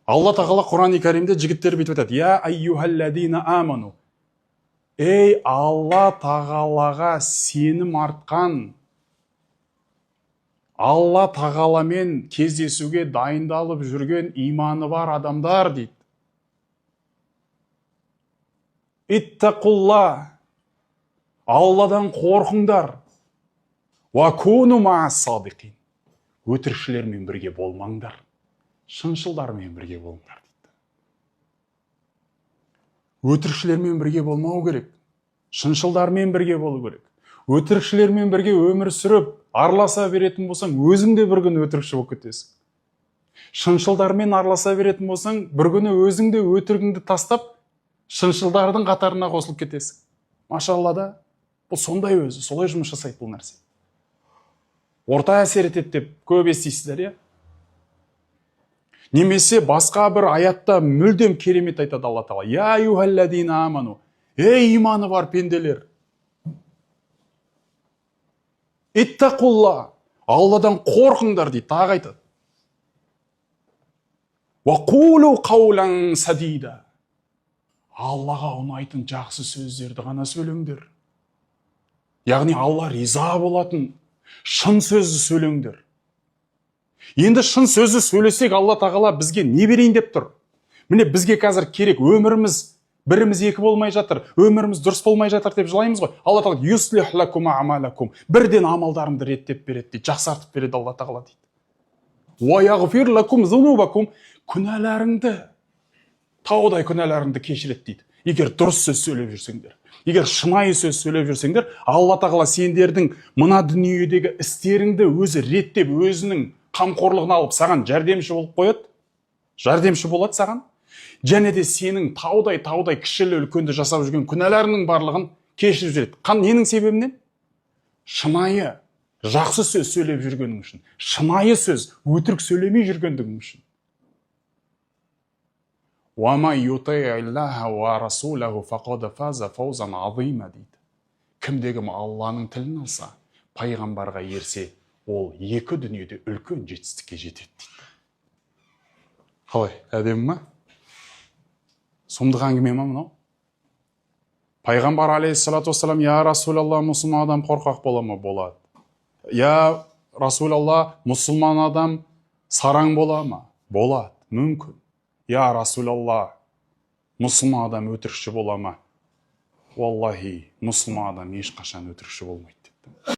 Алла тағала Құрани Кәрімде, жігіттер, бүйтіп айтады: «Я айюхалладина аману», ей, Алла тағалаға сенім артқан, Алла тағаламен кездесуге дайындалып жүрген иманы бар адамдар, дейді, иттақулла, Алладан қорқыңдар, уа куну садиқин, өтірікшілермен бірге болмаңдар, шыншылдармен бірге болыңдар, дейді. Өтірікшілермен бірге болмау керек, шыншылдармен бірге болу керек. Өтірікшілермен бірге өмір сүріп, араласа беретін болсаң, өзің де бір күні өтірікші болып кетесің. Шыншылдармен араласа беретін болсаң, бір күні өзің де өтірігіңді тастап, шыншылдардың қатарына қосылып кетесің. Машалла да, бұл сондай өзі, солай жұмыс жасайды бұл нәрсе. Орта әсер етеді деп көп естисіздер, иә? Немесе басқа бір аятта мүлдем керемет айтады Алла тағала: «Я аюхалладина аману», ей, иманы бар пенделер, иттақулла, Алладан қорқыңдар, дейді. Тағы айтады: уақулу қаулан садида, Аллаға ұнайтын жақсы сөздерді ғана сөйлеңдер, яғни Алла риза болатын шын сөзді сөйлеңдер. Енді шын сөзді сөйлесек, Алла тағала бізге не берейін деп тұр? Міне, бізге қазір керек. Өміріміз біріміз екі болмай жатыр, өміріміз дұрыс болмай жатыр деп жылаймыз ғой. Алла тағала юслих лакум амалакум, бірден амалдарыңды реттеп береді, дейді, жақсартып береді Алла тағала, дейді. Уа яғфир лакум зунубакум, күнәларыңды, таудай күнәларыңды кешіреді, дейді. Егер дұрыс сөз сөйлеп жүрсеңдер, егер шынайы сөз сөйлеп жүрсеңдер, Алла тағала сендердің мына дүниедегі істеріңді өзі реттеп, өзінің қамқорлығына алып, саған жәрдемші болып қояды, жәрдемші болады саған. Және де сенің таудай таудай кішілі үлкенді жасап жүрген күнәларыңның барлығын кешіріп жібереді. Ненің себебінен? Шынайы жақсы сөз сөйлеп жүргенің үшін, шынайы сөз, өтірік сөйлемей жүргендігің үшін. «Уама ютииллаха уа расулаху фақад фаза фаузан азима», дейді. Кімде кім Алланың тілін алса, пайғамбарға ерсе, ол екі дүниеде үлкен жетістікке жетеді, дейді. Қалай, әдемі ма? Сұмдық әңгіме ма мынау? Пайғамбар алейхиссалату уассалам: «Я Расулалла, мұсылман адам қорқақ бола ма?» «Болады». «Я Расулалла, мұсылман адам сараң бола ма?» «Болады, мүмкін». «Я Расулалла, мұсылман адам өтірікші бола ма?» «Уаллахи, мұсылман адам ешқашан өтірікші болмайды», – депті.